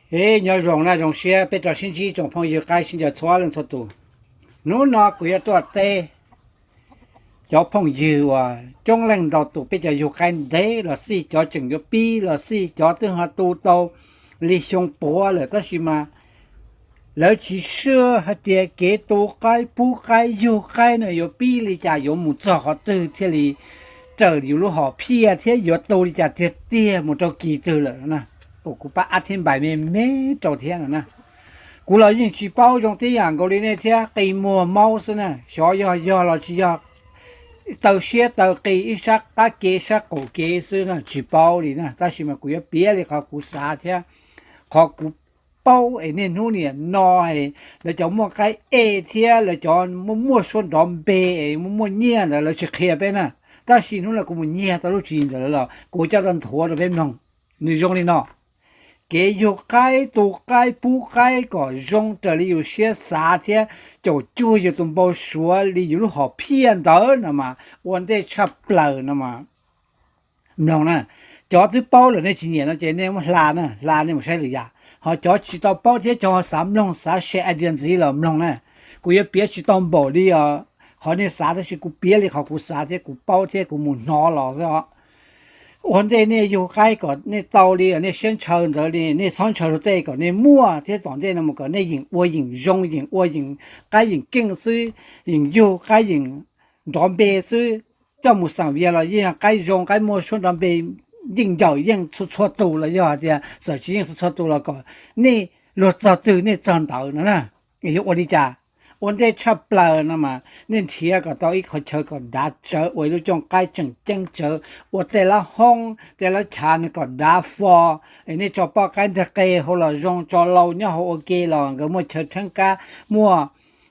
Hej, nyob zoo na, zoo siab peb rov sib ntsib tsoom phooj ywg qaib sib ncaws txhua leej txhua tus. Hnub no kuv yuav tuaj teb cov phooj ywg uas coob leej ntau tus, peb cov yug qaib ntev los xij, cov tseem yuav pib los xij, cov twb ho tu tau li xyoo puav lawm tab sis mas lawv tsis sub hais tias kev tu qaib pub qaib yug qaib no yuav pib li cas, yuav mus txog qhov twg thiaj li raws yus lub hom phiaj thiab yuav tu li cas tiag tiag mus rau kis twg lawm no. Kuv pab ab thib npais me me rau thiab no na. Kuv los yeej tsis paub zoo tib yam nkaus li nej thiab, qi muag maub xwb na, xyov yog yog los tsis yog, taw siab taw qis ib sab qab kev ib sab qaum kev xwb na, tsis paub li na. Tab sis mas kuv yuav piav li qhov kuv xav thiab qhov kuv paub es niaj hnub niam no lawv cov muaj qaib ej thiab lawv cov muaj muaj suab nrov npe es muaj muaj nyiaj ntawd lawv tsis qhia peb na. Tab sis hnub no kuv mus nyiag tau lub tswv yim ntawd los kuv coj tau nthuav rau peb mloog. Nws zoo li no: kev yug qaib tu qaib pub qaib kom zoo raws li yus siab xav thiab caum cuag yus tus npau suav li yus lub hom phiaj ntawd no mas ua ntej tshaj plaws no mas. Mloog na, cov twb paub lawm nej tsis nyiam no ces nej muab hla na, hla nej mus saib lwm yam. Ho cov tsis tau paub thiab cov xav mloog xav share idea ntxiv los mloog na. Kuv yuav piav tsis tau npaum li qhov nej xav tab sis kuv piav li qhov kuv xav thiab kuv paub thiab kuv mus hnov los xwb os. Ua ntej nej yug qaib kom nej tau li nej siab ntshaw ntawd li nej txhob ntshaw rau tej kom nej muaj thiab tom ntej no mus kom nej yeem ua yeem zoo yeem ua yeem, qaib yeem keej xwb, yeem yug qaib yeem nrov npe xwb. Coj mus xeem Vias los yeej qaib zoo qaib muaj suab nrov npe, yeej ncaws yeej txhua txhua tus los yog hais tias txawm tsis yeej txhua txhua tus los kom nej luag txog twg nej txog ntawd no na. Yuav ua li cas? Ua ntej tshaj plaws no mas nej nrhiav kom tau ib qhov chaw kom dav tsawv, ua ib lub cooj qaib tseem ceeb tsawv, ua tej lab hoob tej lab chav no kom dav fo. Es nej tso poj qaib nteg qe hauv los zoo, tso lau nyob hauv ua ke los nkawd muaj chaw theeb kab, muaj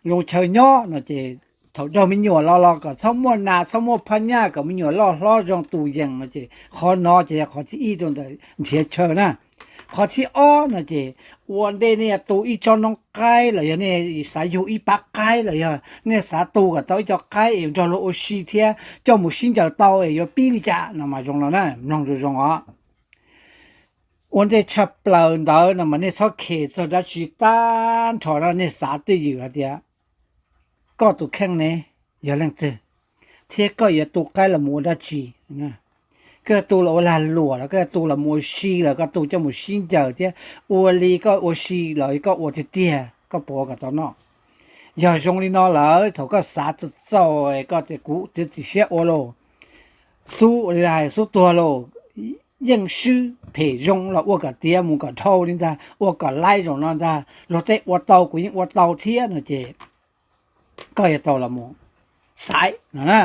zoo chaw nyob no ces thaum raug me nyuam los los kom txhob muaj nas txhob muaj phaj nyaj, kom me nyuam loj hlob zoo tus yees no ces qhov no ces yog qhov thib ib rau ntawm nrhiav chaw na. Qhov thib ob no ces ua ntej nej tu ib tsob noob qaib los yog nej xav yug ib pab qaib los yog nej xav tu kom tau ib co qaib es nrog luag ua si thiab coj mus sib ncaws tau es yuav pib li cas no mas zoo no na, mloog zoo zoo os. Ua ntej tshaj plaws ntawd no mas nej txhob khes txog dab tsi tag nrho no, nej xav twj ywm hais tias koj tus kheej ne yog leej twg thiab koj yuav tu qaib los mus ua dab tsi. Koj tu los ua lag luam los koj tu los mus ua si los koj tu coj mus sib ncaws thiab ua li koj ua si los koj ua tiag tiag koj puas ua kom tau noj. Yog zoo li no lawm thaum koj xav txaus txaus koj tias kuv txiav txim siab ua lauj, xub li hais xub tuag lauj, yeej swb phem zoo los ua kom tiav mus kom dhau li ntag, ua kom laib zoo no ntag, luag tej ua tau kuv yeej ua tau thiab no ces koj yuav tau los mus xaiv no na.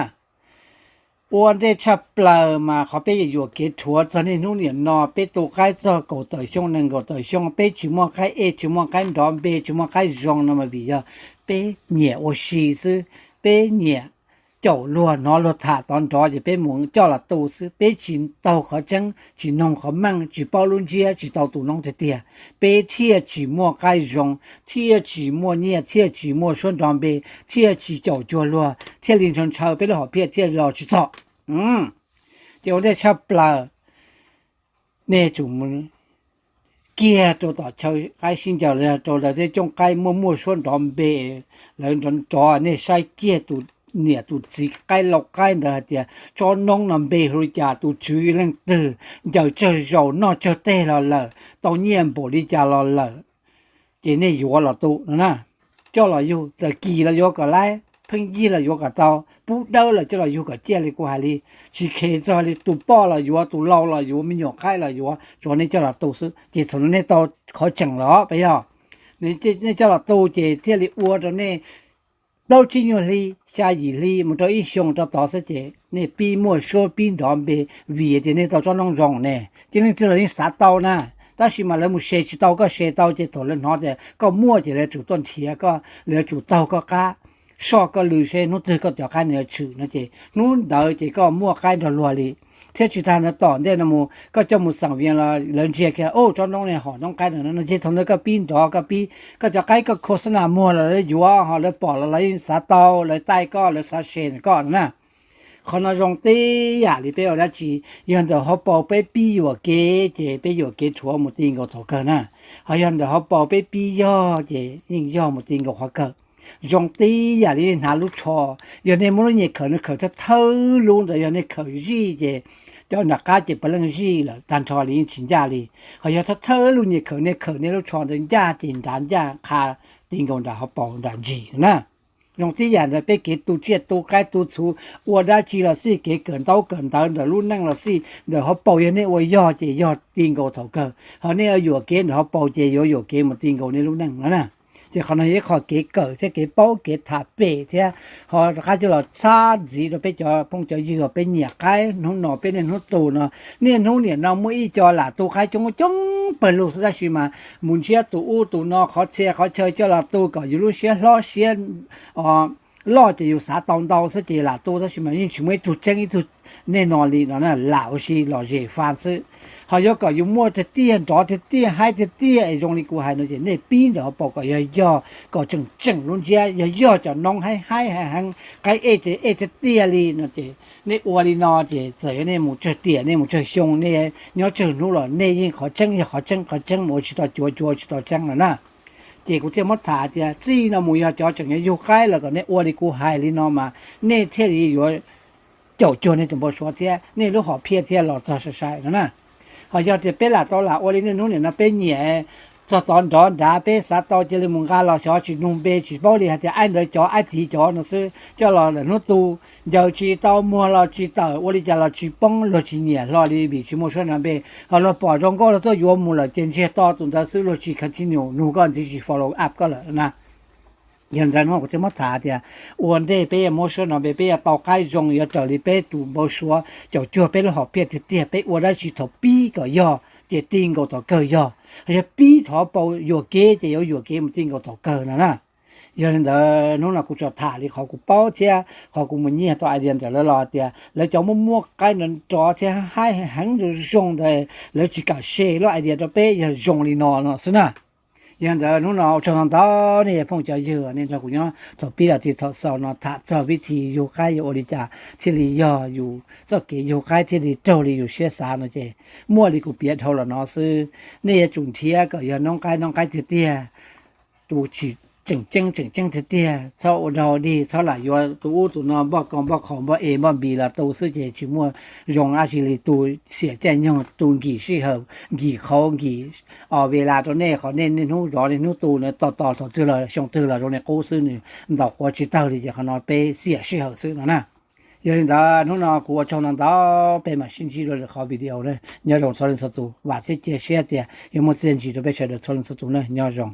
Ua ntej tshaj plaws mas qhov peb yuam yuam kev rhuav txog niaj hnub niam no peb tu qaib txog kaum tawm xyoo nees nkaum tawm xyoo peb tsis muaj qaib ej tsis muaj qaib nrov npe tsis muaj qaib zoo no mas vim yog peb nyiam ua si xwb, peb nyiam caum luag hnov luag tham tod nrov ces peb mus coj los tu xwb, peb tsis taug qhov tseeb tsis noog qhov meej tsis paub lub ntsiab tsis tau tu noob tiag tiag. Peb thiaj tsis muaj qaib zoo, thiaj tsis muaj nyiaj thiaj tsis muaj suab nrov npe, thiaj tsis caum cuag luag thiaj li ntshaw ntshaw peb lub hom phiaj thiaj los tsis txog. Ces ua ntej tshaj plaws nej tsum kiag rau tom chaw qaib sib ncaws los yog rau lawv tej cooj qaib muaj muaj suab nrov npe, lawv nrov nrov nej saib kiag tus niam tus txiv qaib lau qaib ntawd hais tias tsob noob no npe hu li cas, tus tswv leej twg, ncaws tsawg zaus noj tsawg teg los lawm, tau nyiaj npaum li cas los lawm, ces nej yuav los tu no na. Coj los yug txawm kis los yuav kom laib, pheej yig los yuav kom tau, pub dawb los coj los yug kom ciaj li kuv hais li. Tsis khes txog li tus poj los yuav tus lau los yuav me nyuam qaib los yuav, tsuav nej coj los tu xwb ces thaum no nej tau qhov tseem los peb yog nej coj los tu ces thiaj li ua rau nej plaub tsib nyuag hli, xya yim hli mus rau ib xyoo rau tod xwb ces nej pib muaj suab pib nrov npe vim tias nej tau tsob noob zoo ne. Ces leej twg los yeej xav tau na, tab sis mas lawv mus se tsis tau, koj se tau ces thaum lawv hnov tias koj muaj ces lawv tsum tuaj nrhiav koj, lawv tsum taug koj qab, soj koj lw seb hnub twg koj cov qaib nws yuav tshwm no ces hnub ntawd ces koj muaj qaib nrog luag li. Thiab tsis tas ntawd tom ntej no mus koj coj mus xeem Vias los lawv ntsia kiag, o, tsob noob ne hom noob qaib no no ces thaum ntawd koj pib nrov koj pib, koj cov qaib koj khos xab nas muag los lawv yuav, ho lawv pom los lawv yeej xav tau, lawv taij koj lawv xav se koj no na. Qhov no zoo tib yam li peb ua dab tsi, yog ntawm hauv paus peb pib yuam kev ces peb yuam kev rhuav mus ti nkaus thaum kawg na. Ho yog ntawm hauv paus peb pib yog ces yeej yog mus ti nkaus qhov kawg. Zoo tib yam li nej hnav lub tsho, yog nej muab lub nyias khawm no khawm thawj thawj lub ntawd, yog nej khawm zij ces cov nram qab ces puav leej zij lawm tag nrho li yeej tsis ncaj li. Ho yog thawj thawj lub nyias khawm nej khawm nej lub tsho ntawd ncaj ces nrad ncaj qha ti nkaus nram hauv paus nram ntsis na. Zoo tib yam ntawd peb kev tu tsiaj tu qaib tu txhuv, ua dab tsi los xij, kev kawm ntaub kawm ntawv ntawm lub neej los xij, ntawm hauv paus yog nej ua yog ces yog ti nkaus thaum kawg, ho nej yuam kev ntawm hauv paus ces yuav yuam kev mus ti nkaus nej lub neej no na. Ces qhov no yog ib qho kev kawm thiab kev paub kev tham pem thiab ho rov qab coj los txhab ntxiv rau peb cov phooj cov ywg uas peb nyiam qaib hnub no peb niaj hnub tu no. Niaj hnub niam no muaj ib co lam tu qaib coob coob pawg lug xwb tab sis mas mus ntshiab tus ub tus no qhov txhia qhov chaw coj los tu kom yus lub siab hlob siab loj ces yus xav tau ntau xwb ces lam tu tab sis mas yeej tsis muaj ib tug tseeb ib tug nej no li no na, lam ua si lom zem fa xwb. Ho yuav kom yus muaj tiag tiag nrov tiag tiag haib tiag tiag es zoo li kuv hais no ces nej pib ntawm hauv paus kom yog yog, kom tseem tseem lub ntsiab yog yog cov noob haib haib heev heev, qaib ej ces ej tiag tiag li no ces nej ua li no ces txawm yog nej mus tsawg tiam nej mus tsawg xyoo nej nyob tsawg hnub los nej yeej qhov tseeb yog qhov tseeb, qhov tseeb mus ua tsis tau cuav, cuav ua tsis tau tseeb no na. Ces kuv thiaj muab tham tias txij no mus yog cov tseem yuav yug qaib los kom nej ua li kuv hais li no mas nej thiaj li yuav caum cuag nej tus npau suav thiab nej lub hom phiaj thiaj los txog sai sai no na. Ho yog tias peb lam tau lam ua li niaj hnub niam no peb nyiam txog tod nrov nrad peb xav tau cia li mus nqa los xyov tsis nug npe tsis paub li hais tias aib ntawd cov aib tid cov no xwb coj los lawm hnub tu ncaws tsis tau muag los tsis tawm ua li cas los tsis poob luag tsis nyiam hlo li vim tsis muaj suab no npe. Ho luag pom zoo nkauj los tuaj yuav mus lawm ces ntsiag to tus ntawd xwb luag tsis continue nug koj ntxiv tsis follow up koj lawm na. Yog ntawd no kuv thiaj muab tham tias ua ntej peb yuav muab suab no npe peb yuav tau qaib zoo yuav raws li peb tus npau suav caum cuag peb lub hom phiaj tiag tiag peb ua dab tsi thaum pib kom yog ces ti nkaus thaum kawg yog. Yog pib thaum paus yuam kev ces yuav yuam kev mus ti nkaus thaum kawg no na. Yog li ntawd hnub no kuv tsuas tham li qhov kuv paub thiab qhov kuv mus nyiag tau idea ntawm lawv los tias lawv cov muaj muaj qaib nrov nrov thiab haib heev zoo zoo ntawd lawv tsis kam share lub idea rau peb yog zoo li no no xwb na. Yog ntawd hnub no ua tsaug ntau ntau nej phooj cov ywg nej nrog kuv nyob thaum pib los txog thaum xaus no tham txog vib thi yug qaib yuav ua li cas thiaj li yog yus txoj kev yug qaib thiaj li raug li yus siab xav no ces muaj li kuv piav dhau los no xwb. Nej yuav tsum nrhiav kom yog noob qaib noob qaib tiag tiag, tus tsis tseem ceeb tseem ceeb tiag tiag, txhob ua dog dig, txhob lam yuav tus ub tus no npoj kos npoj qhaus npoj es npoj npis los tu xwb ces tsis muaj zoo dab tsi li. Tus xiam caij nyoog, tus nkim sij hawm, nkim qhauv nkim os ve las rau nej qhov nej niaj hnub zov niaj hnub tu na, tos tos thaum twg los xyoo twg los zoo li qub xwb nws ntaus quav tsis tawg li ces qhov no peb xiam sij hawm xwb no na. Yog li ntawd hnub no kuv ua tsaug ntau ntau, peb mam sib ntsib dua lwm qhov video na. Nyob zoo txhua leej txhua tus, vam thiab cia siab tias yuav muaj txiaj ntsig rau peb sawv daws txhua leej txhua tus na. Nyob zoo.